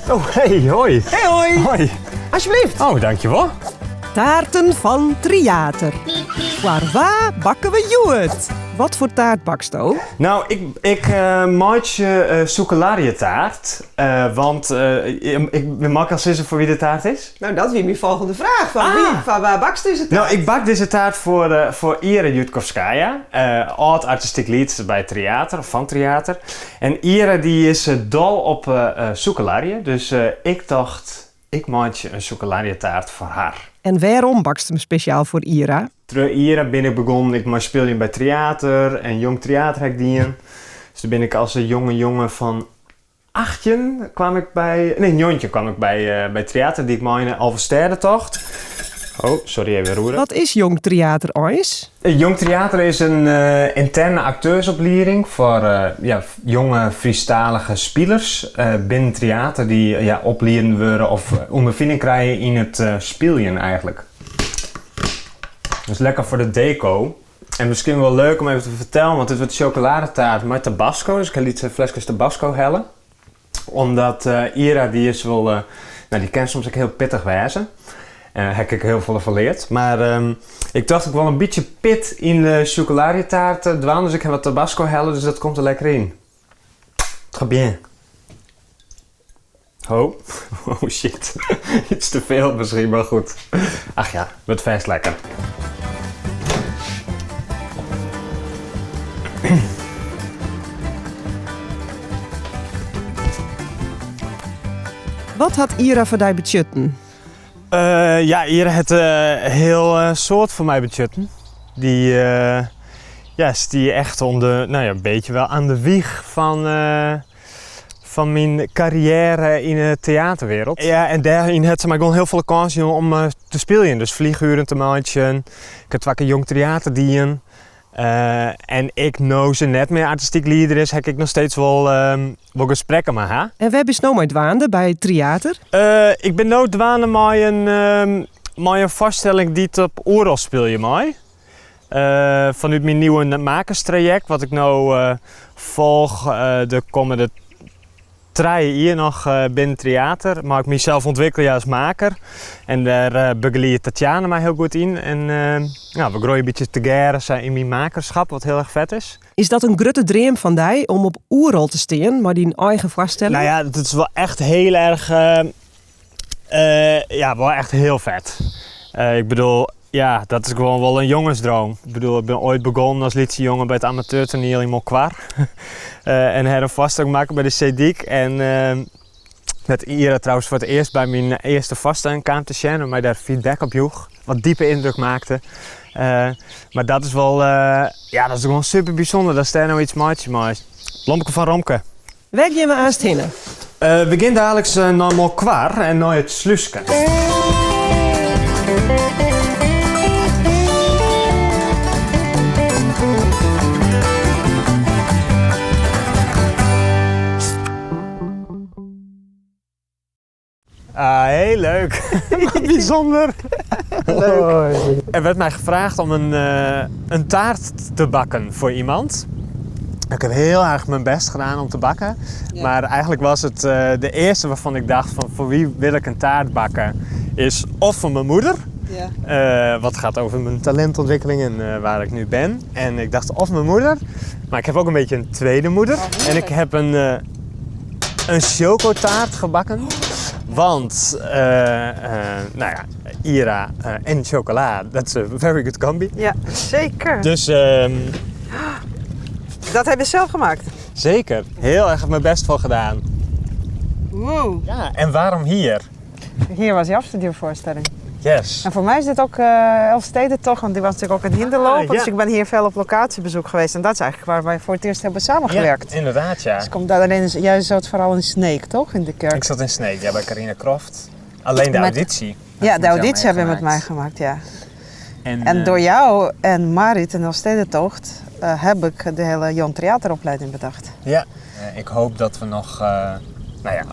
Oh, hey, hoi. Hey, hoi. Hoi. Alsjeblieft. Oh, dankjewol. Taarten fan Tryater. Foar wa bakke we hjoed? Wat foar taart baksto? Nou, ik, ik uh, meitsje uh, sûkelarjetaart. Uh, want ik mag ik al sizze foar wa't de taart is? Nou, dat wie myn folgjende fraach. Fan wie, Ah. foar wa bakst dizze taart? Nou, ik bak dizze taart foar, foar Ira Judkovskaja, âld artistyk liedster by Tryater, of fan Tryater. En Ira dy is dol op sûkelarje, dus ik tocht, ik meitsje in sûkelarjetaart foar har. En wêrom bakst him spesjaal foar Ira? Troch Ira bin ik begûn ek mei spyljen by Tryater en Jong Tryater ha ik dien. Dus dêr bin ik as jonge jonge fan 18 kwam ik by, nee 19 kwam ik by, by Tryater, die ik mei yn de Alvestêdetocht. Oh, sorry, even roere. Wat is Jong Tryater eins? Jong Tryater is in ynterne akteursoplieding foar ja, jonge Frysktalige spilers binnen Tryater dy't ja, oplieden wurde of ûnderfining krije yn it spyljen eigentlik. Dus lekker foar de deko. En miskien wol leuk om even te fertellen, want dit wurdt sjokoladetaart mei tabasco. Dus ik ha lytse fleskes tabasco helle. Omdat Ira, dy is wol, nou, dy kin soms ek hiel pittich wêze. En dêr ha ik ek hiel folle fan leard. Mar ik tocht ik wol in bytsje pit yn de sjokoladetaart dwaan, dus ik ha wat tabasco helle, dus dat komt der lekker yn. Très bien. Ho. Oh shit. Iets te veel misschien, maar goed. Ach ja, wurdt fêst lekker. Wat hat Ira foar dy betsjutten? Uh, ja, Ira hat uh, hiel uh, soad foar my betsjutten. Dy ja, stie echt oan de, nou ja, in bytsje wol oan de wiich fan, fan myn karriêre yn de teaterwereld. Ja, en dêryn hat se my gewoan hiel folle kâns jûn om te spyljen. Dus vlieguren te meitsjen. Ik ha twa kear Jong Tryater dien. En ek no se net mear artistyk lieder is, ha ik noch steeds wol, wol gesprekken mei har. En wêr bist no mei dwaande by Tryater? Ik bin no dwaande mei in, mei in foarstelling dy't op Oerol spylje mei. Fanút myn nieuwe makerstrajekt, wat ik no folch de kommende trije jier noch binnen Tryater, mei ik mysels ûntwikkelje as maker. En dêr begeliedt Tatjana my hiel goed yn. En ja, we groeie in bytsje tegearre sa yn myn makerschap, wat hiel erch fet is. Is dat in grutte dream fan dy om op Oerol te stean mei dyn eigen foarstelling? Nou ja, dat is wol echt hiel erch, ja, wol echt hiel fet. Ik bedoel, ja, dat is gewoan wol in jongesdroom. Ik bedoel, ik bin oait begûn as lytse jonge by it amateurtoaniel yn Molkwar. En ha in foarstelling makke by de Seedyk. En dat Ira trouwens foar it earst by myn earste foarstelling kaam te sjen en my dêr feedback op joech, wat diepe yndruk maakte. Mar dat is wol, ja, dat is gewoan super bysûnder datst dêr no iets meitsje meist. Blomke fan Romke. Wêr gean we aanst hinne? We gean daliks nei Molkwar en nei it Slúske. Ah, heel leuk. Wat bysûnder. Leuk. Er werd mij gevraagd om een taart te bakken voor iemand. Ik heb heel erg mijn best gedaan om te bakken. Ja. Maar eigenlijk was het de eerste waarvan ik dacht van voor wie wil ik een taart bakken? Is of voor mijn moeder. Wat gaat over mijn talentontwikkeling en waar ik nu ben. En ik dacht of mijn moeder. Maar ik heb ook een beetje een tweede moeder. Oh, En ik heerlijk. heb een chocotaart gebakken. Want nou ja, Ira en chocola, dat is een very good combi. Ja, zeker. Dus, Dat heb je zelf gemaakt? Zeker. Heel erg mijn best voor gedaan. Wow. Ja, en waarom hier? Hier was je afstudeervoorstelling. Yes. En voor mij is dit ook Elfstedentocht, want die was natuurlijk ook in Hindeloopen. Ah, ja. Dus ik ben hier veel op locatiebezoek geweest. En dat is eigenlijk waar wij voor het eerst hebben samengewerkt. Ja, inderdaad, ja. Dus ik kom daar alleen, jij zat vooral in Sneek, toch? In de kerk. Ik zat in Sneek, ja, bij Carina Kroft. Alleen de auditie. Ja, Heb de ik met jou auditie hebben we met mij meegemaakt. gemaakt, ja. En, En door jou en Marit en Elfstedentocht heb ik de hele Jong Tryateropleiding bedacht. Ja, ik hoop dat we nog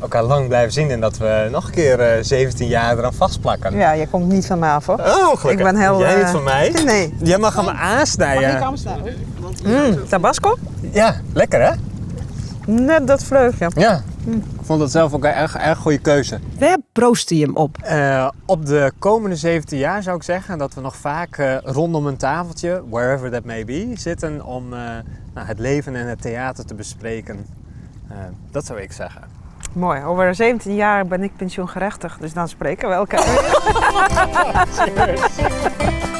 elkaar lang blijven zien en dat we nog een keer 17 jaar eraan vastplakken. Ja, je komt niet van mij af, hoor. Oh, gelukkig. Ik ben heel, Jij niet van mij? Nee. Jij mag hem aansnijden. Mag ik aansnijden? Tabasco? Ja, lekker hè? Net dat vleugje. Ja. Ik vond dat zelf ook een erg, erg goede keuze. Wêr prooste jim op? Op de komende 17 jaar zou ik zeggen dat we nog vaak rondom een tafeltje, wherever that may be, zitten om nou, het leven en het theater te bespreken. Dat zou ik zeggen. Mooi. Over 17 jaar ben ik pensioengerechtigd, dus dan spreken we elkaar weer. Cheers.